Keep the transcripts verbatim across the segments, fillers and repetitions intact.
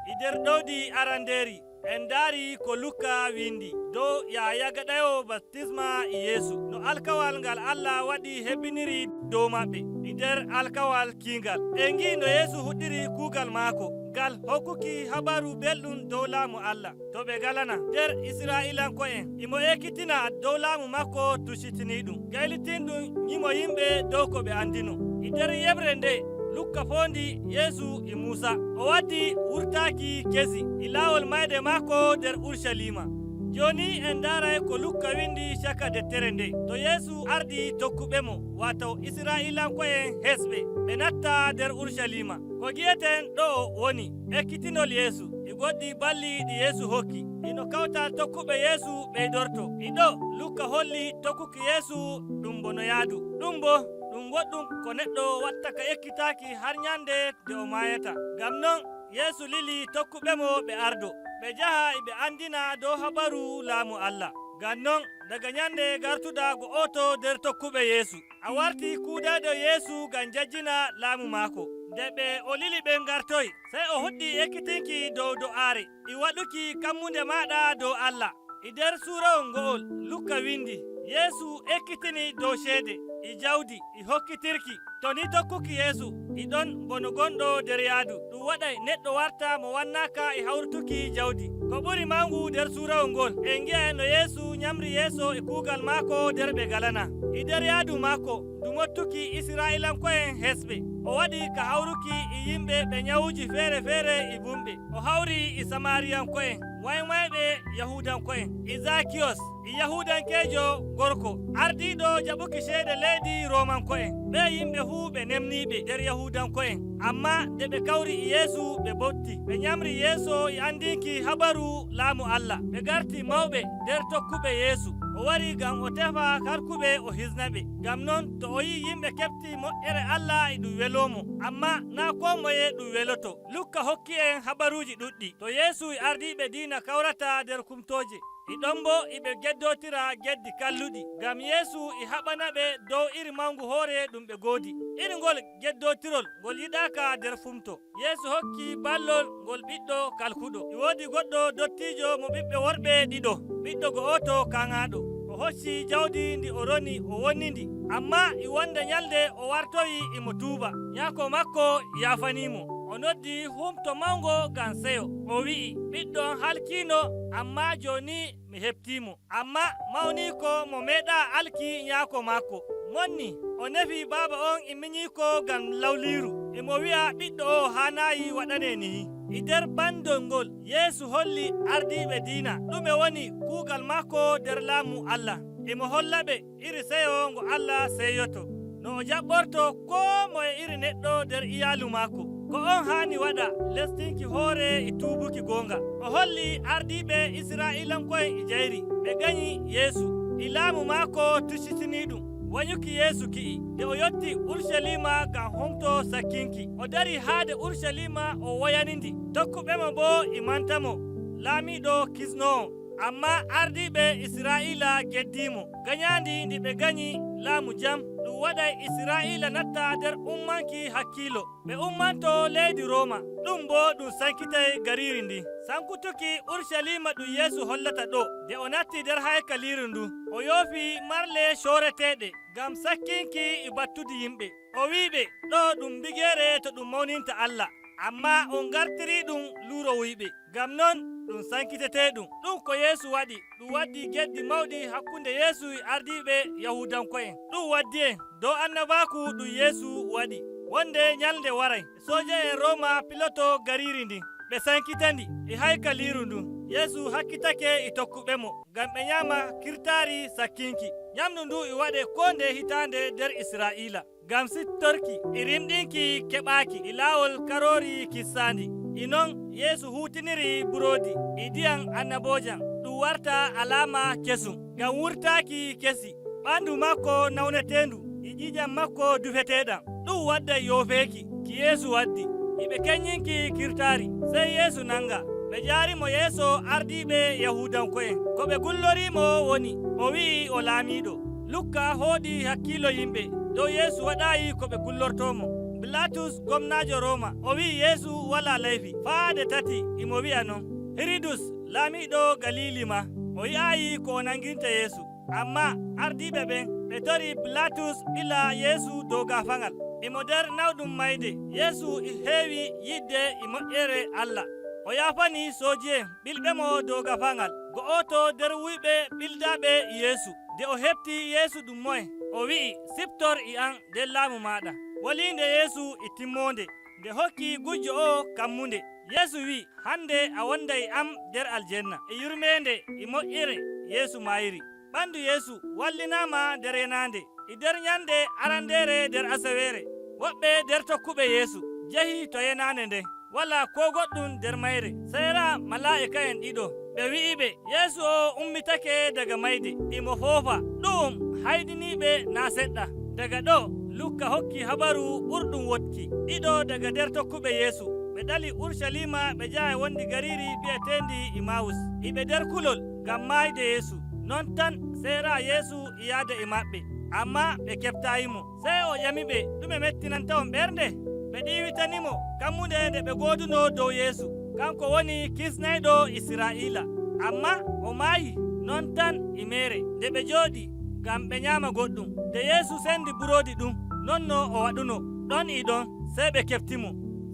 E nder ɗowdi arandeeri, en ndaari ko Lukka windi dow Yahaya Gaɗayoowo baptisma e Yeesu, no alkawal ngal Allah waɗi hebbiniri dow maɓɓe. E nder alkawal kiingal, en ngi no Yeesu huɗɗiri kuugal maako ngal hokkuki habaru belɗum dow laamu Allah. To ɓe galana nder Isra'ilanko'en, imo ekkitina dow laamu maako tuccitiniiɗum, gaylitinɗum nyimo yimɓe dow ko ɓe andino. E nder yeɓre nde, Lukka foondi Yeesu e Muusa. O waddi wurtaaki kesi e laawol mayde maako nder Urucaliima. Jooni en ndaaray ko Lukka windi caka deftere nde. To Yeesu ardi tokkuɓemo, waato Isra'ilanko'en hesɓe, ɓe natta nder Urucaliima. Ko gi'eten ɗo'o woni ekkitinol Yeesu. E goɗɗi balli ɗi Yeesu hokki. Ino kawtal tokkuɓe Yeesu ɓeydorto. E ɗo Lukka holli tokkuki Yeesu ɗum bonoyaadu. Ɗum bo, ɗum goɗɗum ko neɗɗo watta ka ekkitaaki har nyande nde o maayata. Ngam non, Yeesu lili tokkuɓemo ɓe ardo. Ɓe jaha e ɓe andina dow habaru laamu Allah. Ngam non, daga nyande gartuɗa go'oto nder tokkuɓe Yeesu, a warti kuudayɗo Yeesu ngam jajjina laamu maako. Nde ɓe o lili ɓen ngartoyi, sey o huɗɗi ekkitinki dow do'aare, e waɗuki kammunde maaɗa dow Allah. E nder suurawol ngo'ol Lukka windi, Yeesu ekkitini dow ceede, e jawdi, e hokkitirki. To ni tokkuki Yeesu, e ɗon bono gonɗo nder yaadu. Ɗum waɗay neɗɗo warta mo wannaaka e hawrutuki jawdi. Ko ɓuri mangu nder suurawol ngol, en ngi'ay no Yeesu nyamri yeeso e kuugal maako nder ɓe galana. E nder yaadu maako, ndu mottuki Isra'ilanko'en hesɓe. O waɗi ka hawruki e yimɓe ɓe nyawuji feere-feere e bumɓe. O hawri e Samaariyanko'en, waymayɓe Yahuudanko'en, e Zakiyos, e Yahuudankeejo gorko, ardiiɗo jaɓuki ceede leydi Roomanko'en. Ɓee yimɓe fuu ɓe nemniiɓe nder Yahuudanko'en. Ammaa nde ɓe kawri e Yeesu, ɓe botti. Ɓe nyamri yeeso e andinki habaru laamu Allah. Ɓe garti mawɓe nder tokkuɓe Yeesu. O wari ngam o tefa kalkuɓe, o hisna ɓe. Ngam non, to o yi'i yimɓe keɓti moƴƴere Allah, e ɗum weloo mo. Ammaa naa koo moye ɗum weloto. Lukka hokki en habaruuji ɗuɗɗi. To Yeesu e ardiiɓe diina kawrata nder kumtooje, e ɗon bo e ɓe geddootira geddi kalluɗi. Ngam Yeesu e haɓana ɓe dow iri mangu hoore ɗum ɓe goodi. Iri ngol geddootirol ngol yiɗaaka nder fumto. Yeesu hokki ballol ngol ɓiɗɗo kalkuɗo. E woodi goɗɗo dottiijo mo ɓiɓɓe worɓe ɗiɗo, ɓiɗɗo go'oto kaaŋaaɗo. O hocci jawdi ndi o roni, o wonni ndi. Ammaa e wonde nyalde o wartoyi, e mo tuuba. Nyaako maako yaafanii mo. O noddi humto mango ngam seyo. O wi'i, "Ɓiɗɗo on halkiino, ammaa jooni mi heɓtii mo." Ammaa mawniiko mo meeɗaa alki nyaako maako. Monni, o nefi baaba on e minyiiko ngam lawliiru. E mo wi'a, "Ɓiɗɗo o'o haanaayi waɗanee nihi." E nder bandol ngol, Yeesu holli ardiiɓe diina ɗume woni kuugal maako nder laamu Allah. E mo holla ɓe iri seyo ngo Allah seyoto, no o jaɓɓorto koo moye iri neɗɗo nder iyaalu maako. Ko on haani waɗa, lestinki hoore e tuubuki goonga. O holli ardiiɓe Isra'ilanko'en e jayri, ɓe ganyi Yeesu, e laamu maako tuccitiniiɗum. Wanyuki Yeesu ki'i, nde o yotti Urucaliima ngam homto sakkinki. O dari haade Urucaliima, o woyani ndi. Tokkuɓemo boo e manta mo, laamiiɗo kisnoowo. Ammaa ardiiɓe Isra'iila geddii mo. Ganyaandi ndi ɓe ganyi laamu jam, ɗum waɗay Isra'iila natta nder ummanki hakkiilo. Ɓe ummanto leydi Rooma, ɗum boo ɗum sankitay gariiri ndin. Sankutuki Urucaliima ɗum Yeesu hollata ɗo, nde o natti nder haykaliiru ndun, o yoofi marle cooreteeɗe ngam sakkinki e battude yimɓe. O wi'i ɓe, "Ɗo ɗum bigeere to ɗum mawninta Allah, ammaa on ngartirii ɗum luuro wuyɓe." Ngam non ɗum sankitetee ɗum. Ɗum ko Yeesu waɗi, ɗum waddi geddi mawɗi hakkunde Yeesu e ardiiɓe Yahuudanko'en. Ɗum waddi en dow annabaaku ɗum Yeesu waɗi, wonde nyalnde waray, sooje'en Rooma piloto gariiri ndin, ɓe sankita ndi e haykaliiru ndun. Yeesu hakkitake e tokkuɓemo ngam ɓe nyaama kirtaari sakkinki. Nyamndu ndu e waɗe koo ndeye hitaande nder Isra'iila. Ngam siftorki e rimɗinki keɓaaki e laawol karoori kissaandi. E non Yeesu huutiniri buroodi e ndiyam annaboojam ɗum warta alaama kesum ngam wurtaaki kesi, ɓandu maako nawneteendu e ƴiiƴam maako dufeteeɗam. Ɗum wadday yoofeeki ki Yeesu waddi. E ɓe kenyinki kirtaari, sey Yeesu nanga. Ɓe jaari mo yeeso ardiiɓe Yahuudanko'en. Ko ɓe gullorii mo woni, o wi'i o laamiiɗo. Lukka hooɗi hakkiilo yimɓe dow Yeesu waɗaayi ko ɓe gullortoo mo. Pilatus gomnaajo Rooma, o wi'i Yeesu walaa layfi. Faa de tati imo wi'a non. Hirudus, laamiiɗo Galiili maa, o yi'aayi ko o nannginta Yeesu. Ammaa ardiiɓe ɓen ɓe tori Pilatus ɓila Yeesu dow gaafaŋal. Imo nder nawɗum mayde, Yeesu e heewi yiɗde e moƴƴere Alla. O yaafani sooji'en ɓilɓe mo dow gaafaŋal. Go'oto nder wuyɓe ɓildaaɓe Yeesu, de o heɓti Yeesu ɗum moy, o wi'i, "Siftor e am nder laamu maaɗa." Woliinde Yeesu e timmoonde, nde hokki gujjo o kammunde. Yeesu wi'i, "Hannde a wonday e am nder aljanna." E yurmeende e moƴƴere Yeesu maayiri. Ɓanndu Yeesu wallinaama nder yenaande. E nder nyannde arandeere nder asaweere, woɓɓe nder tokkuɓe Yeesu njehi to yenaande nden. Walaa koo goɗɗum nder mayre, sey raa malaa'ika'en ɗiɗo. Ɓe wi'iɓe, "Yeesu o ummitake daga mayde, imo foofa." Ɗu'um haydiniiɓe naa' seɗɗa. Daga ɗo, Lukka hokki habaru ɓurɗum woɗki. Ɗiɗo daga nder tokkuɓe Yeesu, ɓe ɗali Urucaliima, ɓe njahay wondi gariiri bi'eteendi Imaawus. Iɓe nder kulol ngam maayde Yeesu. Non tan, sey raa Yeesu e yaada e maɓɓe, ammaa ɓe keɓtaayimo. Sey o ƴamiɓe, "Ɗume mettinanta on ɓernde?" Ɓe ɗiiwitani mo kammunde nde ɓe ngoodunoo dow Yeesu. Kanko woni kisnayɗo Israa'iila. Ammaa o maayi non tan e meere nde ɓe njooɗii ngam ɓe nyaama goɗɗum. Nde Yeesu sendi buroodi ɗum, non no o waɗunoo. Ɗon e ɗon, sey ɓe keɓtimo.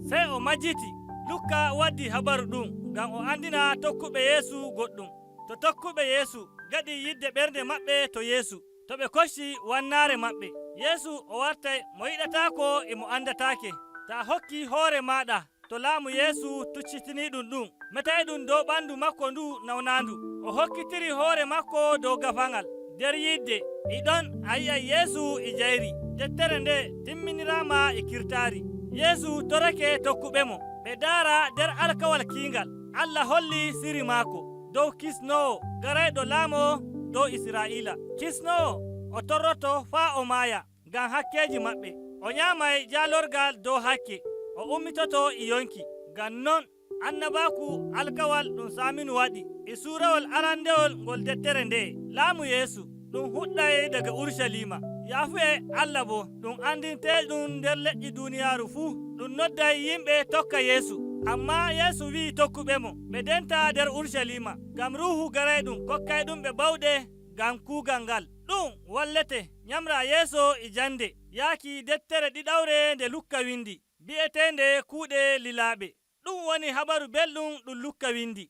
Sey o majjiti. Lukka waddi habaru ɗum ngam o anndina tokkuɓe Yeesu goɗɗum. To tokkuɓe Yeesu ngaɗi yidde ɓernde maɓɓe to Yeesu, to ɓe kocci wannaare maɓɓe. Yeesu o wartay mo yiɗataako e mo anndataake. Taa hokki hoore maaɗa to laamu Yeesu tuccitiniiɗum ɗum, metayɗum dow ɓanndu makko ndu nawnaandu. O hokkitiri hoore makko dow gafaŋal. Nder yidde, e ɗon a yi'ay Yeesu e jayri. Deftere nde timminiraama e kirtaari. Yeesu torake tokkuɓe mo ɓe ndaara nder alkawal kiingal. Allah holli siri maako dow kisnoowo garayɗo laamoo dow Israa'iila. Kisnoowo o torroto faa o maaya ngam hakkeeji maɓɓe. O nyaamay jaalorgal dow hakke, o ummitoto e yonki. Ngam non, annabaaku alkawal ɗum Saaminu waɗi e suurawol arandewol ngol deftere ndee, laamu Yeesu, ɗum huɗɗay daga Urucaliima. Yaafuye Allah boo, ɗum anndintee ɗum nder leƴƴi duuniyaaru fuu. Ɗum nodday yimɓe tokka Yeesu. Ammaa Yeesu wi'i tokkuɓe mo ɓe ndenta nder Urucaliima, ngam Ruuhu Garayɗum kokkayɗum ɓe bawɗe ngam kuugal ngal. Ɗum wallete nyamra yeeso e jannde, yaaki deftere ɗiɗawre nde Lukka windi, bi'eteende Kuuɗe Lilaaɓe. Ɗum woni Habaru Belɗum ɗum Lukka windi.